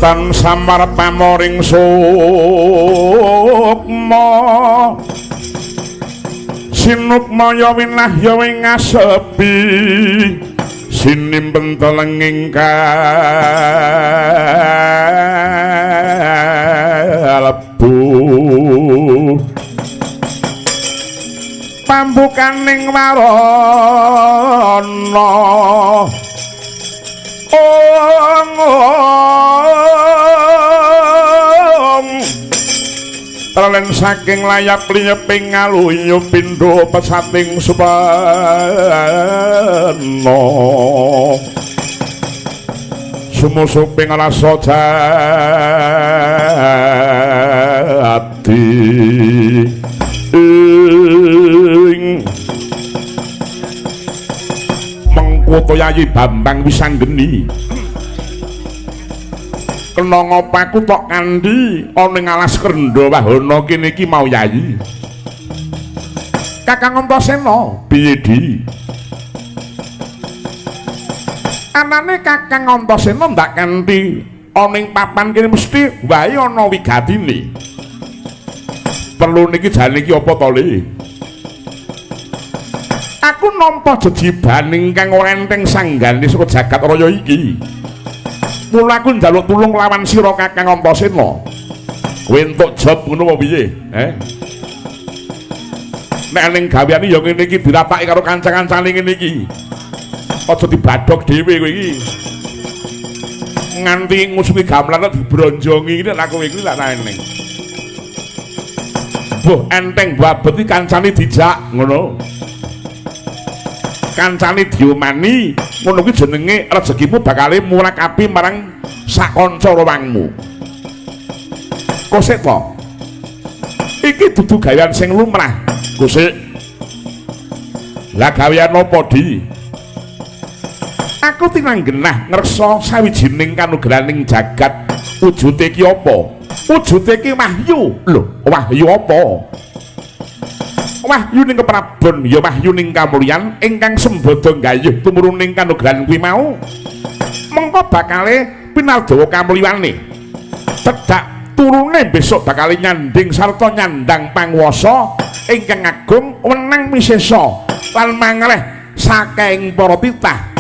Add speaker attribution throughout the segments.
Speaker 1: Tan samar pamoring sukma sinukmaya winahya ing asepi sinimpen telenging kalebu pambukaning warana ong Trelen saking layap liyeping ngaluyu pindho pesating supena sumusuping rasa jati ing mengko Yayi Bambang Wisanggeni kena ngopaku tok kanthi ana ing alas Krendha Wahana kene iki mau Yayi. Kakang Antasena piye Di? Anane Kakang Antasena ndak kanthi ana ing papan kene mesti wae ana wigatine. Perlu niki jane iki apa to, Le? Aku nampa jejiban ingkang ora enteng sanggane saka jagat raya iki. Mula aku njaluk tulung lawan sira Kakang Antasena. Kowe entuk job ngono apa piye? Nek ning gaweane ya ngene iki dirataki karo kanca-kancane ngene iki. Aja dibadhog dhewe kowe iki. Nganti ngusungi gamelan dibronjongi ngene lha kowe iki lak ra eneng. Mbuh enteng babet iki kancane dijak ngono. Kancane diomani ngono kuwi jenenge rezekimu bakale murakapi marang sak kanca rowangmu. Kosek to? Iki dudu gawean sing lumrah, Kosek. Lah gawean apa, Di? Aku tinanggenah ngreksa sawijining kanugraning jagat. Wujude iki apa? Wujude iki wahyu. Lho, wahyu apa? Wahyu ning keprabon ya wahyu ning kamulyan ingkang sembada nggayuh tumruning kanugrahan kuwi mau mengko bakale pinardawa kamulyane cedhak turune besok bakale nyanding sarta nyandang panguwasa ingkang agung wenang misesa lan mangreh saking para titah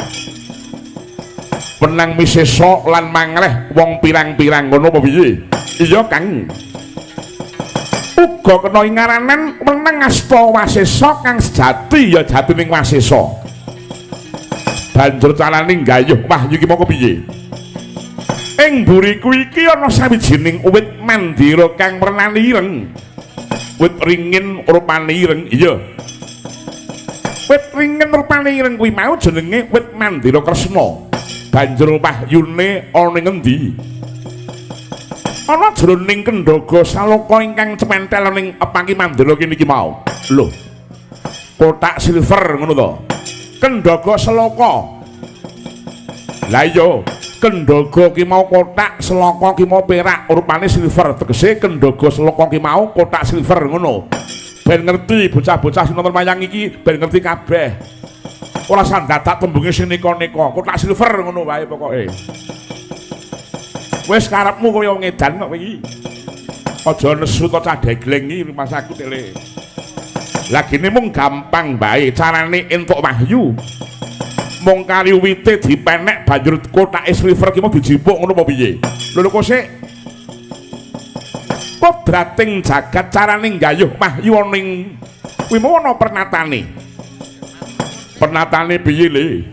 Speaker 1: wenang misesa lan mangreh wong pirang-pirang ngono apa piye? Iya Kang. Uga kena ingaranan wenang asta wasesa kang sejati ya jatining wasesa. Banjur carane nggayuh wahyu iki moko piye? Ing mburiku iki ana sawijining wit mandira kang wernane ireng. Wit ringin rupane ireng, iya. Wit ringin rupane ireng kuwi mau jenenge wit mandira Kresna. Banjur wahyune ana ing ngendi? Ana jroning kendhaga saloka ingkang cementel ning epangi mandira kene iki mau. Lho. Kotak silver ngono to. Kendhaga saloka. Lah iya, kendhaga ki mau kotak, saloka ki mau perak, rupane silver. Tegese kendhaga saloka ki mau kotak silver ngono. Ben ngerti bocah-bocah sing nonton wayang iki ben ngerti kabeh. Ora sandadak tembunge sing neka-neka, kotak silver ngono wae pokoke. Wis karepmu kaya wong edan kok kowe iki. Aja nesu to cah degleng iki masaku tele. Lah gene mung gampang bae carane entuk wahyu. Mung kari wite dipenek banjur kotake silver ki mau dijipuk ngono apa piye? Lho kok sik kodrating jagat carane nggayuh wahyu ana ing kuwi mau ana pernatane. Pernatane piye, Le?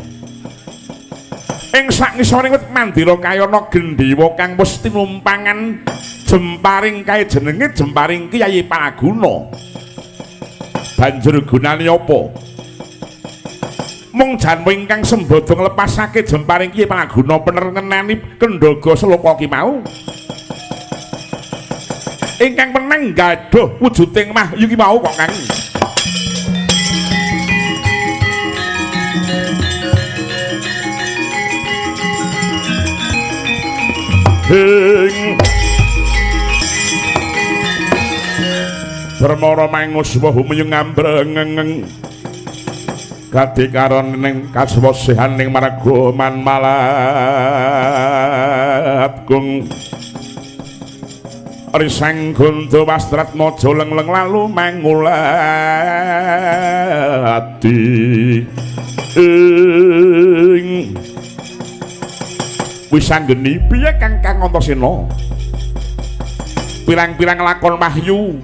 Speaker 1: Ing sak ngisore wit mandira kayana gendhewa kang wis tinumpangan jemparing kae jenenge jemparing Kyai Palaguna. Banjur gunane apa? Mung janma ingkang sembada nglepasake jemparing Kyai Palaguna pener ngenani kendhaga sloka ki mau. Ingkang menang gaduh wujuding wahyu ki mau kok Kang. Ing Permara mangus wahumyu ngambrengeng kadikaron ning kaswasihaning marga man malati. Babat gung risang gondo wastrat mojo lengleng lalu mangulati ing wis anggeni piye Kang Kang Antasena pirang-pirang lakon wahyu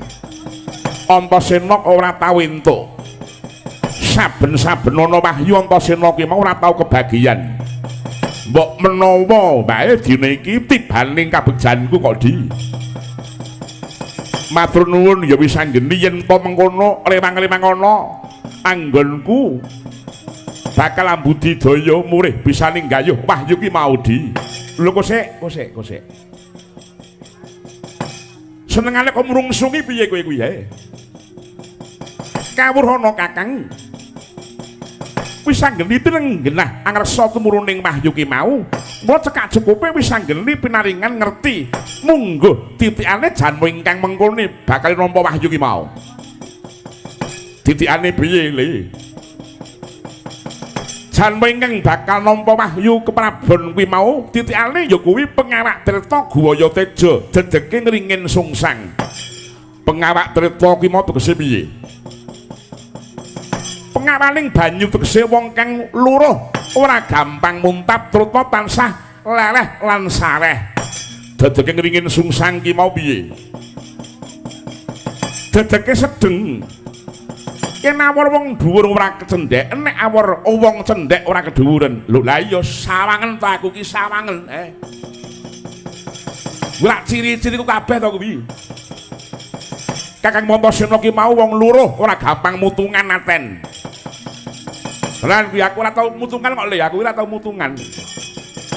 Speaker 1: Antasena ora tau entuk saben-saben ana wahyu Antasena ki mau ora tau kebagian mbok menawa wae dina iki tibaning kabegjanku kok di matur nuwun ya wis anggeni yen to mengkono rewang-rewang ana anggonku bakal ambudidaya murih bisa ninggayuh wahyu ki mau di lho kosek kosek kosek senengane kok mrungsungi piye kowe kuwi ya kawruh ana Kakang wis anggeni tinenggenah angreksa tumuruning wahyu ki mau mula cekak cukupe wis anggeni pinaringan ngerti mungguh titikane janmu ingkang mengkone bakal nampa wahyu ki mau titikane piye le janmu ingkang bakal nampa wahyu keprabon kuwi mau titikane ya kuwi pengawak tirta Guwaya Teja dedeke ngringin sungsang pengawak tirta kuwi mau tegese piye pengawaling banyu tegese wong kang luruh ora gampang muntap trutma tansah leleh lan sareh dedeke ngringin sungsang ki mau piye dedeke sedeng yen awor wong dhuwur ora kecendhek nek awor wong cendhek ora kedhuwuren lho lah iya sawangen ta aku ki sawangen lak ciri-ciriku kabeh to kuwi Kakang Antasena ki mau wong luruh ora gampang mutungan aten. Lan kuwi aku ora tau mutungan kok le, aku ora tau mutungan.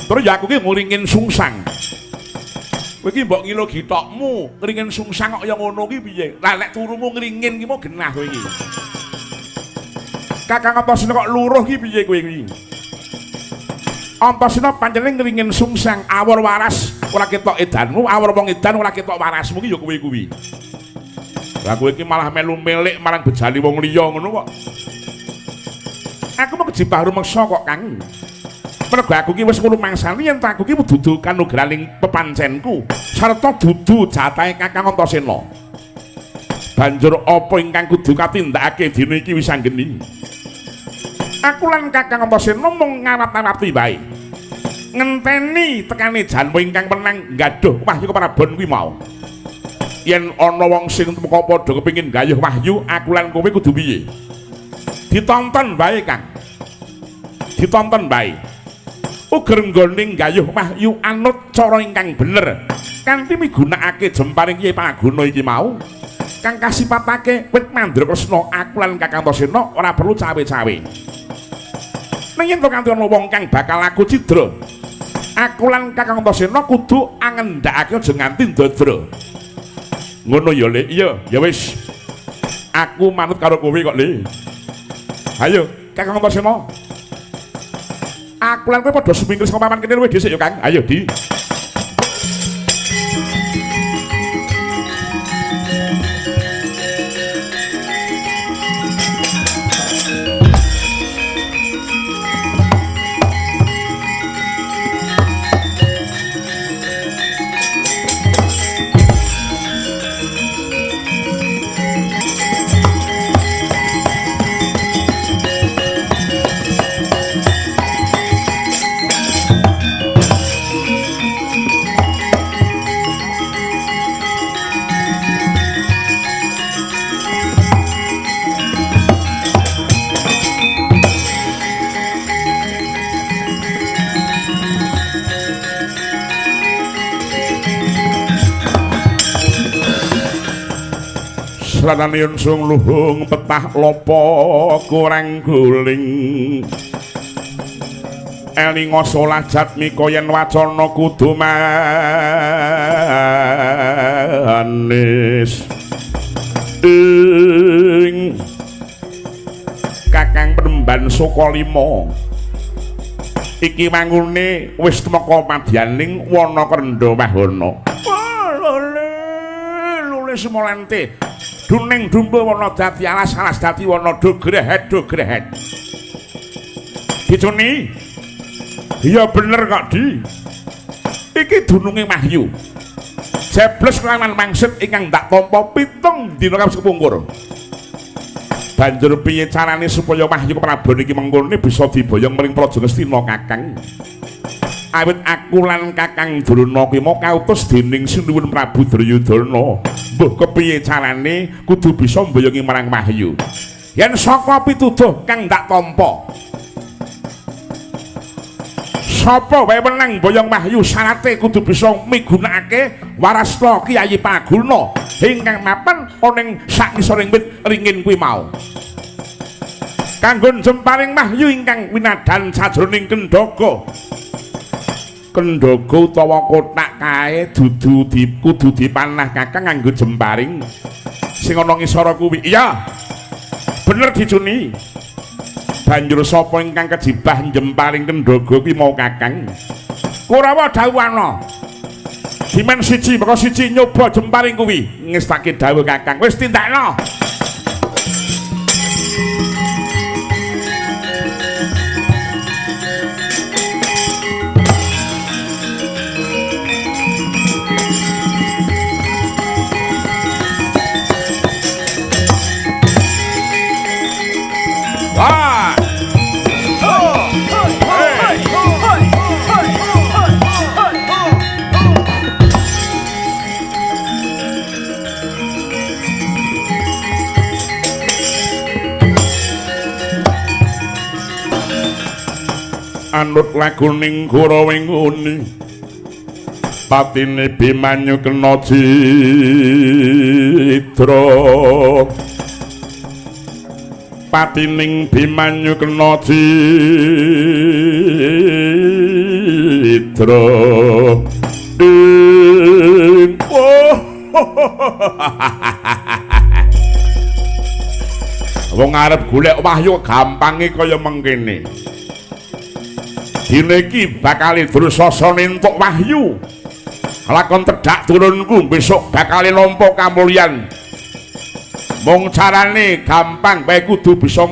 Speaker 1: Terus ya aku ki ngringin sungsang. Kowe iki mbok ngilo githokmu, ngringin sungsang kok ya ngono ki piye? Lah nek turumu ngringin ki mau genah kowe iki. Kakang Antasena kok luruh ki piye kowe iki? Antasena pancene ngringin sungsang awor waras ora ketok edanmu, awor wong edan ora ketok warasmu ki ya kowe kuwi. Lah kowe iki malah melu milik marang bejali wong liya ngono kok. Aku mau kejebak rumeksa kok Kang. Mergo aku ki wis ngrumangsani yen aku ki dudu kanugraning pepancenku sarta dudu jatahe Kakang Antasena. Banjur apa ingkang kudu katindakake dina iki wis anggeni. Aku lan Kakang Antasena mung ngawat-awati wae. Ngenteni tekane janmu ingkang menang nggaduh wahyu keprabon kuwi mau. Yen ana wong sing tumeka padha kepengin gayuh wahyu, aku lan kowe kudu piye? Ditonton wae, Kang. Ditonton wae. Uger nggone gayuh wahyu anut cara ingkang bener. Kanthi migunakake jemparing Kyai Paguna iki mau, kang kasipatake wit Mandra Kresna, aku lan Kakang Antasena ora perlu cawe-cawe. Ning yen to kanthi ana wong kang bakal aku cidra, aku lan Kakang Antasena kudu angendhakake aja nganti ndadra. Ngono ya Le, iya ya wis. Aku manut karo kowe kok Le. Ayo Kakang Antasena. Aku lan kowe padha sumingkir saka papan kene luwih dhisik ya Kang. Ayo di. Srananiyun sung luhung petah lopo kurang guling elinga solah jatmika yen wacana kudu manis ing Kakang Penemban Sukalima iki wangune wis tumeka madyaning wana Krendha Wahana. Lole semolante duning dumba wana dadi alas alas dadi wana dogrehet dogrehet. Dicuni? Iya bener kok Di. Iki dununge wahyu. Jebles kelawan mangsit ingkang ndak tampa 7 dina kapungkur. Banjur piye carane supaya wahyu keprabon iki mengkone bisa diboyong maring Praja Ngastina, Kakang? Awit aku lan Kakang Drona kuwi mau kautus dening Sinuwun Prabu Duryudana. Mbuh kepiye carane kudu bisa mboyongi marang wahyu. Yen saka pituduh kang ndak tampa, sapa wae wenang mboyong wahyu syarate kudu bisa migunakake warasta Kyai Paguna ingkang mapan ana ing sakngisoring wit ringin kuwi mau. Kanggo jemparing wahyu ingkang winadan sajroning kendhaga. Kendhaga utawa kothak kae dudu kudu dipanah Kakang nganggo jemparing sing ana ngisora kuwi. Iya. Bener dicuni. Banjur sapa ingkang kejibah jemparing kendhaga kuwi mau, Kakang? Kurawa dawuhana. Dimen siji maka siji nyoba jemparing kuwi. Ngestake dawuh Kakang. Wis tindakno. Wah. Anut laguning Kurawa nguni patine Bimanyu kena cidra, patining Bimanyu kena cidra ing. Oh. Wong arep golek wahyu gampange kaya mengkene. Dina iki bakal Dursasana entuk wahyu. Lakon tedhak turunku besok bakal nampa kamulyan. Mung carane gampang bae kudu bisa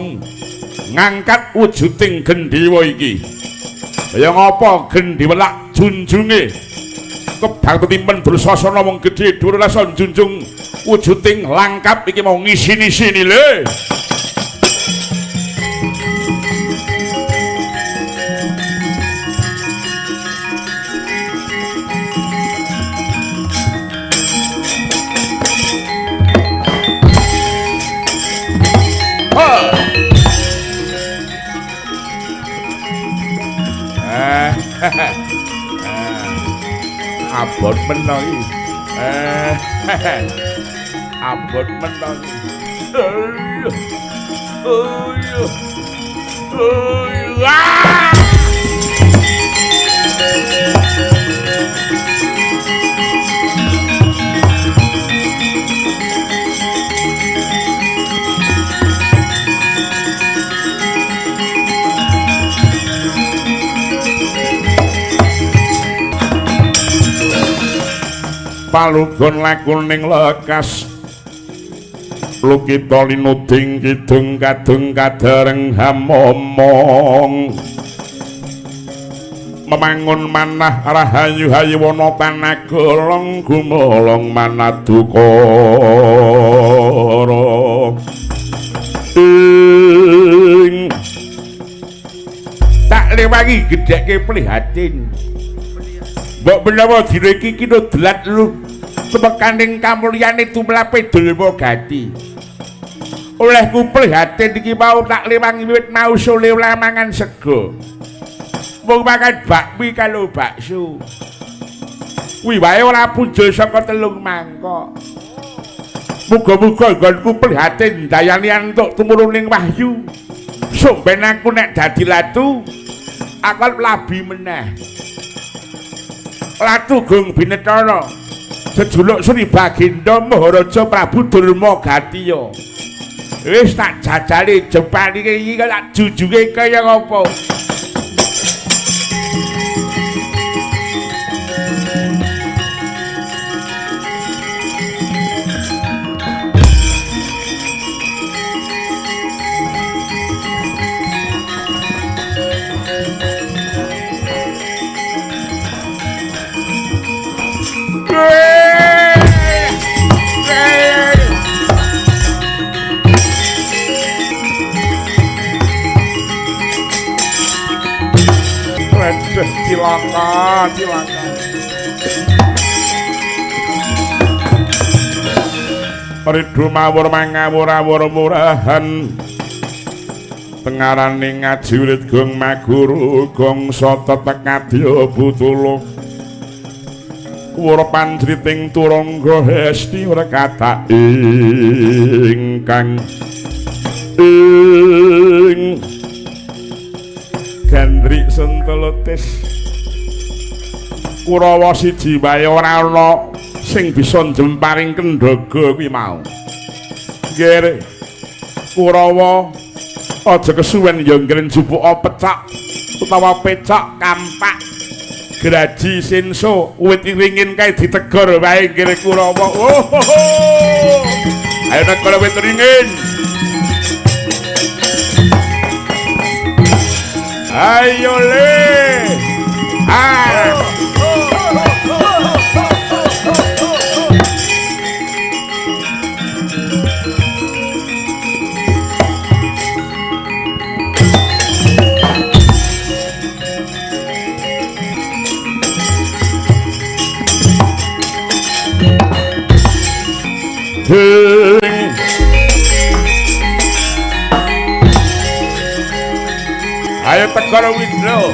Speaker 1: ngangkat wujuding gendhewa iki. Kaya ngapa gendhewa lak junjunge kebang tetimpen Dursasana wong gedhe dhuwur rasa njunjung wujuding langkap iki mau ngisini-sini le. Abot men to iki. Abot men to iki. Palugon lakuning lekas lukita linuding kidung kadung kadereng hamomong memangun manah rahayu hayuwana panagolong gumolong manadukara ing tak lewangi gedhekke prihatin. Mbok menawa dina iki kinodelat lu tumekaning kamulyane tumlape Durma Gati. Olehku prihatin iki mau tak lewangi wiwit mau sole mangan sego. Mung mangan bakmi karo bakso. Kuwi wae ora punjul saka 3 mangkok. Muga-muga nggonku prihatin ndayani antuk tumuruning wahyu. Somben aku nek dadi latu, aku arep labi meneh. Latu Gung Binetara jejuluk Sri Baginda Maharaja Prabu Durma Gatiya. Wis tak jajale jepani iki tak junjunge kaya ngapa. Cilaka, cilaka. Ridu mawur mangawur-awur murahan. Tengarane ngaji wirid gong maguru gong sata tekadya butula. Kuwara panjriting turangga hesti wrekata ingkang ing gandrik senteletis. Kurawa siji wae ora ana sing bisa njemparing kendhaga kuwi mau. Nggih, Kurawa aja kesuwen ya nggren jupuka pecak utawa pecak kampak graji senso wit ringin kae ditegor wae nggih Kurawa. Oh, ho, ho. Ayo negor wit ringin. Ayo le. Ah. Hing. Ayo tegor Windra.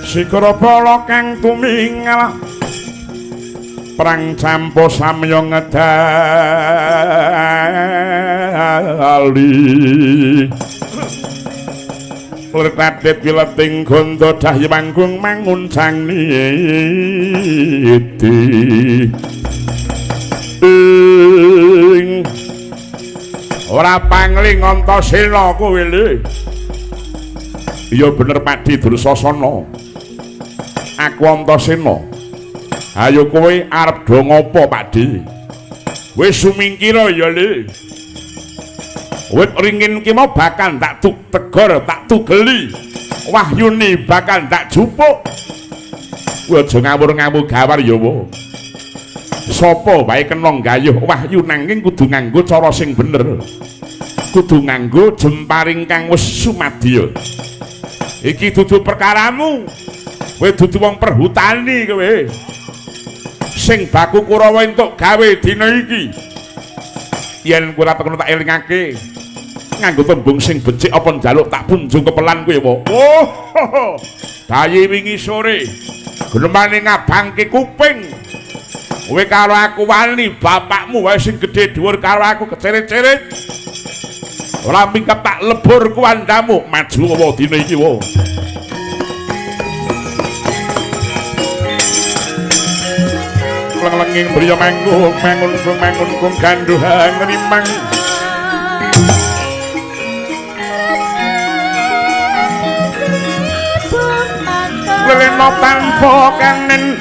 Speaker 1: Sikara bala kang tumingal perang campo samya ngedali. Lertadet wileting gondo dahya manggung manguncang niti. Ing ora pangling Antasena kowe le. Iya bener Pakdi Dursasana. Aku Antasena. Ayo kowe arep do ngopo Pakdi? Wis sumingkira ya le. Wit ringin ki mau bakal tak tegor, tak tugeli. Wahyune bakal tak jupuk. Kowe aja ngawur-ngawur gawar ya wo. Sapa wae kena nggayuh wahyu nanging kudu nganggo cara sing bener. Kudu nganggo jemparing kang wis sumadya. Iki dudu perkaramu. Kowe dudu wong perhutani kowe. Sing baku Kurawa entuk gawe dina iki. Yen kowe ora tekno tak elingake. Nganggo tembung sing becik apa njaluk tak punjung kepelan kowe wae. Oh. Dayi wingi sore genemane ngabangke kuping. Kowe karo aku wani, bapakmu wae sing gedhe dhuwur karo aku keceret-ceret. Ora mingkem tak lebur kuwandamu, maju wae dina iki wae. Lenging mriya manggung mangun sung mangun kung ganduhan ngrimang. Lelena tanpa kenen.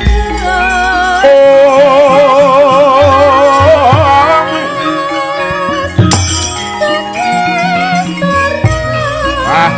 Speaker 1: Ah,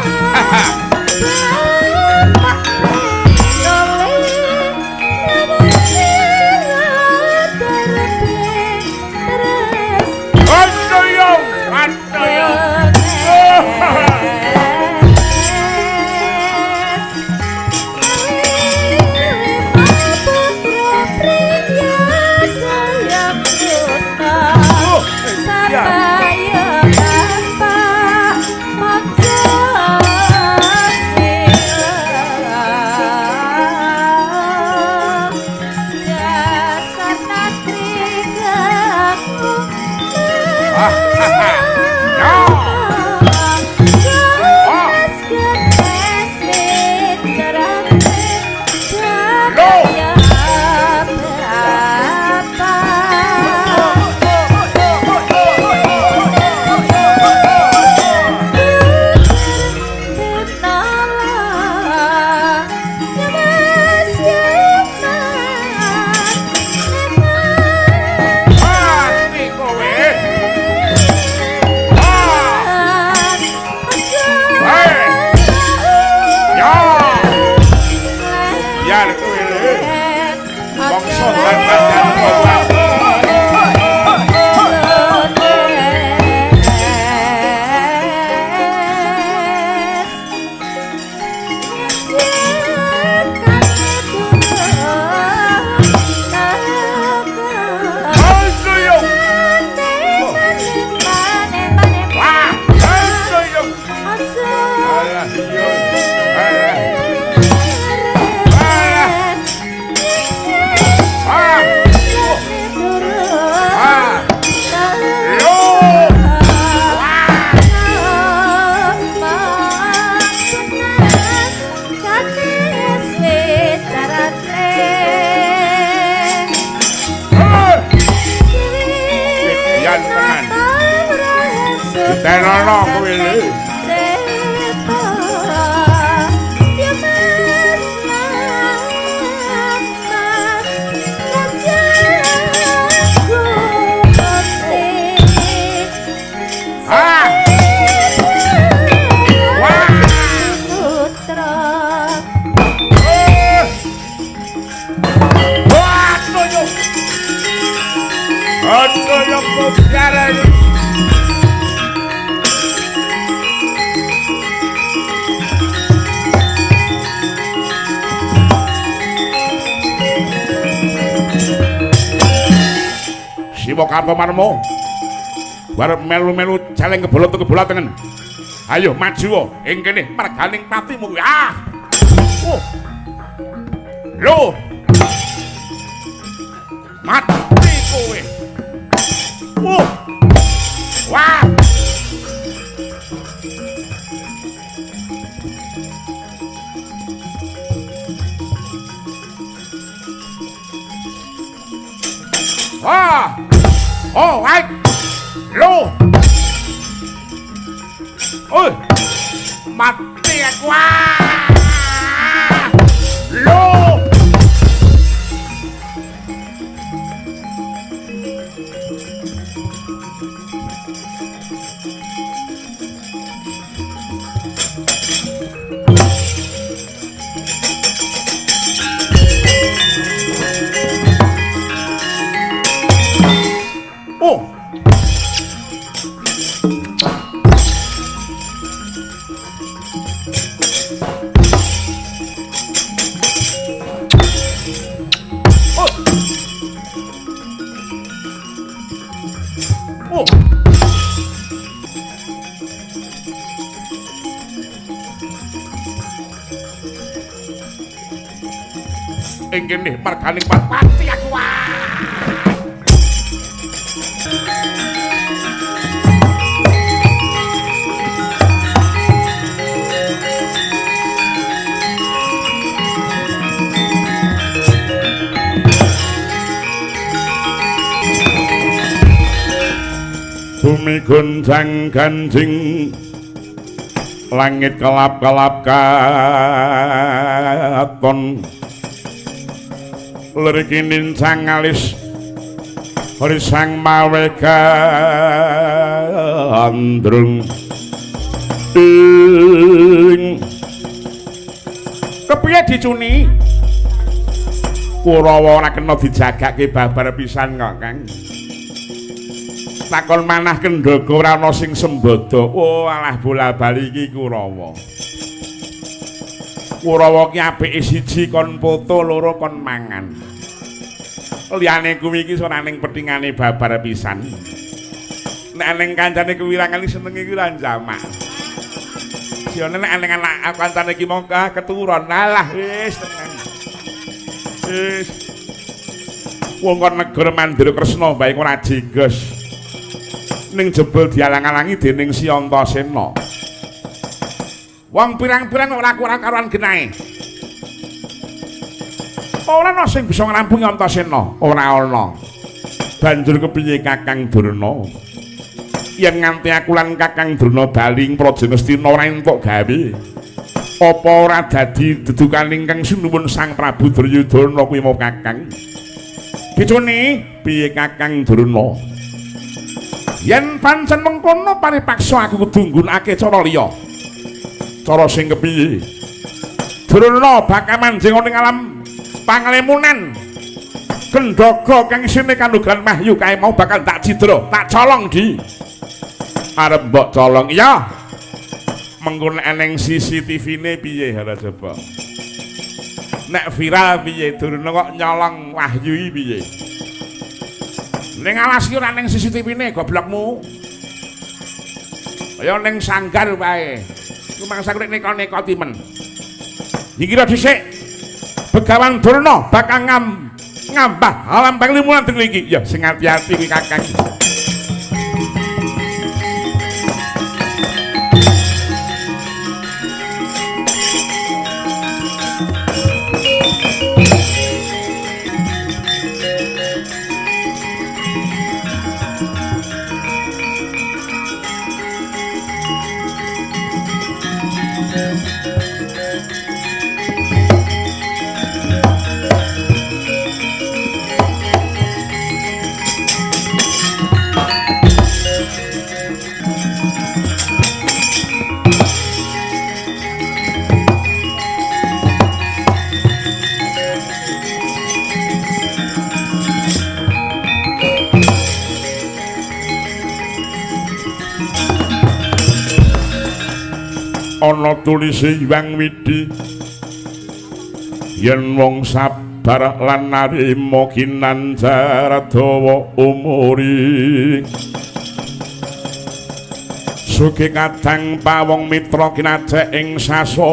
Speaker 1: mati kowe. Lelenono kowe le. Siwa Kartomarmo arep melu-melu celeng kebolot kebolat tengen. Ayo maju ing kene marganing patimu kuwi. Ah. Oh. Lho. Mati kowe. Oh. Wah. Wah. Oh, right. Lho. Oi. Mati aku. Lho. Oh. Oh. Oh. Ing kene marganing pati aku. Bumi goncang ganjing, langit kelap-kelap katon, liriki nincang alis risang mawe gandrung. Ing kepiye dicuni? Kurawa ora kena dijagake babar pisan kok, Kang. Takon manah kendhaga ora ana sing sembada. Oh alah bola-bali iki Kurawa. Kurawa ki apike siji kon foto, loro kon mangan. Liyane kuwi iki ora ning petingane babar pisan. Nek ning kancane kewirangan senenge iki ora njamak. Siyone nek ning anak kancane iki mongko keturun. Alah wis tenang. Wis. Wong kon negara Mandira Kresna bae ora jenggos. Ning jebul dialang-alangi dening Si Antasena. Wong pirang-pirang ora kurang karuan genahe. Ora ana sing bisa ngrampungi Antasena, ora ana. Banjur kepiye Kakang Durna? Yen nganti aku lan Kakang Durna bali ing Praja Ngastina ora entuk gawe. Apa ora dadi dedukan ingkang sinuwun Sang Prabu Duryudana kuwi mau Kakang? Dicuni piye Kakang Durna? Yen pancen mengkono paripaksa aku kudu nggunakake cara liya. Cara sing kepiye? Durna bakal manjing ning alam panglemunan. Kendhaga kang isine kandhugan Wahyu kae mau bakal tak cidra, tak colong di. Arep mbok colong iya. Mengko nek ning CCTV-ne piye hara coba. Nek viral piye Durna kok nyolong Wahyu iki piye? Ning alas ki ora ning CCTV-ne goblokmu. Kaya ning sanggar wae. Rumangsa nek neko-neko timen. Iki kira dhisik. Begawan Durna bakal ngambah alam panglimunan dene iki. Ya sing ati-ati kuwi Kakang. Ana tulise Hyang Widi yen wong sabar lan narima ginanjar dawa umuri. Sugih kadang pawong mitra kinajek ing sasama.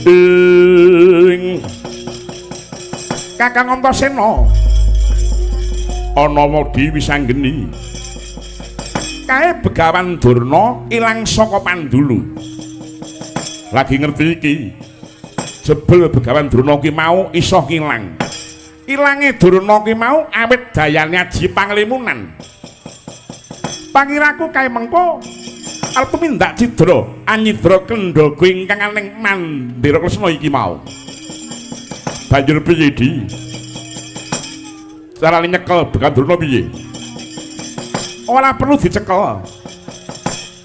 Speaker 1: Ing Kakang Antasena ana wedi wisanggeni kae Begawan Durna ilang saka pandulu. Lagi ngerti iki jebul Begawan Durna ki mau iso ngilang. Ilange Durna ki mau awit dayane aji panglimunan. Pangiraku kae mengko arep tumindak cidra anyidra kendhaga ingkang aning Mandira Kresna iki mau. Banjur piye Di? Carane nyekel Begawan Durna piye? Ora perlu dicekel.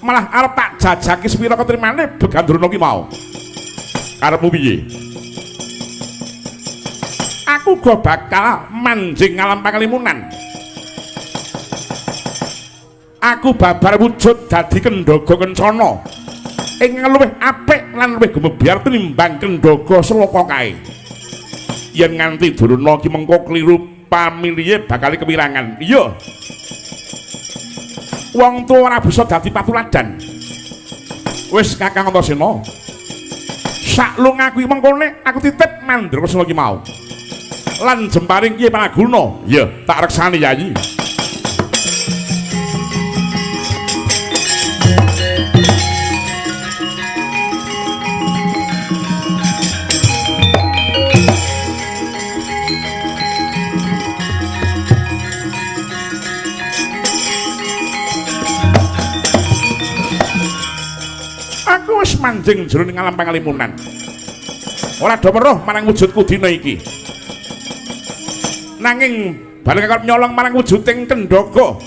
Speaker 1: Malah arep tak jajaki sepira ketrimane Begawan Durna ki mau. Karepmu piye? Aku uga bakal manjing alam pangalimunan. Aku babar wujud dadi kendhaga kencana ing luwih apik lan luwih gumebyar tinimbang kendhaga sloka kae. Yen nganti Durna ki mengko kliru pamilihe bakal kewirangan. Iya. Wong tuwa ora bisa dadi patuladan. Wis Kakang Antasena, saklung aku mengkone aku titip Mandra Kresna ki mau. Lan jemparing Kyai Palaguna. Iya, tak reksani Yayi. Aku wis manjing jroning alam pangalimunan. Ora do weruh marang wujudku dina iki. Nanging bareng arep nyolong marang wujuding kendhaga.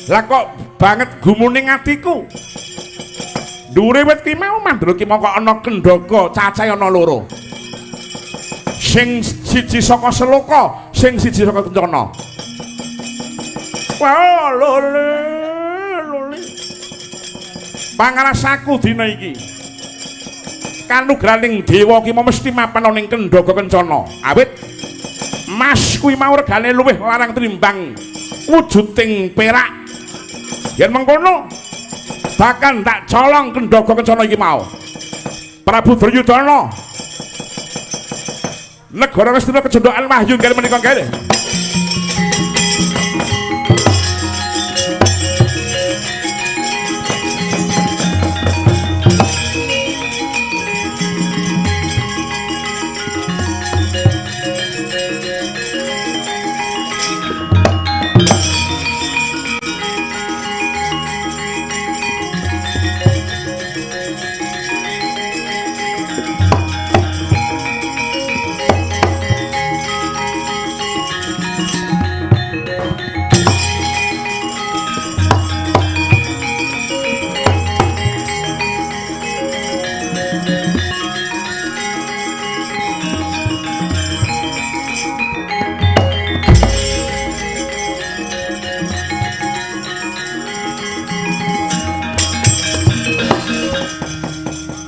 Speaker 1: Lah kok banget gumuning atiku. Dhuwure wit ki mau Mandra ki mongko ana kendhaga cacahe ana loro. Sing siji saka Seloka, sing siji saka Kencana. Wah, lole lole. Pangarasaku dina iki. Kanugraning dewa ki mau mesti mapan ana ning kendhaga kencana. Awit mas kuwi mau regane luwih larang tinimbang wujuding perak. Yen mengkono bahkan tak colong kendhaga kencana iki mau. Prabu Duryudana negara Ngastina kecendhokan wahyu nggih menika nggih.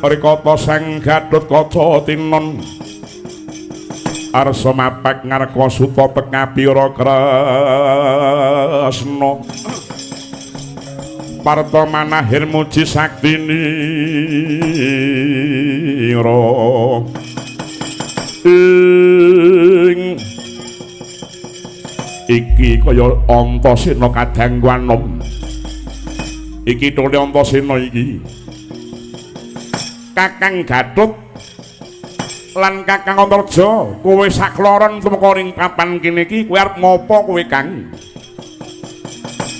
Speaker 1: Rikata Sang Gathotkaca tinon arsa mapak ngarka suta pekapira Kresna parta manahir muji saktinira ing iki kaya Antasena kadang anom iki tole Antasena iki Kakang Gatot lan Kakang Antarja kowe sakloron tumeka ring papan kene iki kowe arep ngopo kowe Kang?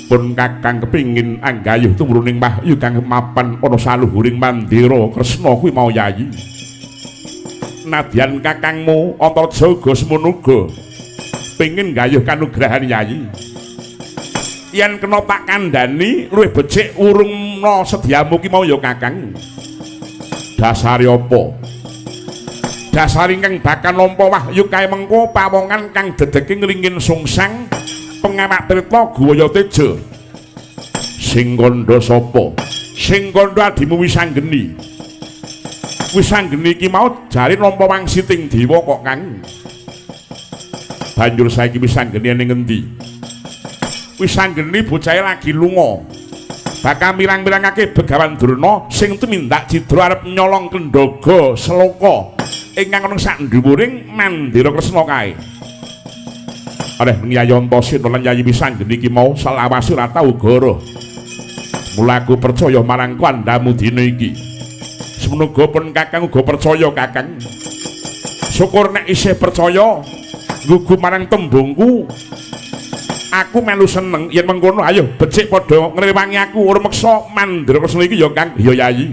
Speaker 1: Pun Kakang kepingin anggayuh tumruning wahyu kang mapan ana saluhuring mandira Kresna kuwi mau Yayi. Nadyan kakangmu Antarja uga semono uga pengin nggayuh kanugrahan Yayi. Yen kena tak kandhani luwih becik urungna sedyamu ki mau ya Kakang. Dasare apa? Dasar ingkang bakal nampa wahyu kae mengko pawongan kang dedeke ngringin sungsang Pengawak Tirta Guwaya Teja. Sing kandha sapa? Sing kandha adimu Wisanggeni. Wisanggeni iki mau jare nampa wangsiting dewa kok, Kang. Banjur saiki Wisanggeni ning ngendi? Wisanggeni bocahe lagi lunga. Bakal mirang-mirangake Begawan Durna sing tumindak cidra arep nyolong kendhaga Seloka ingkang ana sak dhuwuring Mandira Kresna kae. Areh Yayi Antasena lan Yayi Wisanggeni iki mau selawase ora tau goroh. Mula aku percaya marang kandhamu dina iki. Semono pun Kakang uga percaya, Kakang. Syukur nek isih percaya nggugu marang tembungku. Aku melu seneng yen mengkono, ayo becik padha ngrewangi aku ora meksa Mandira Kresna iki ya, Kang. Iya, Yayi.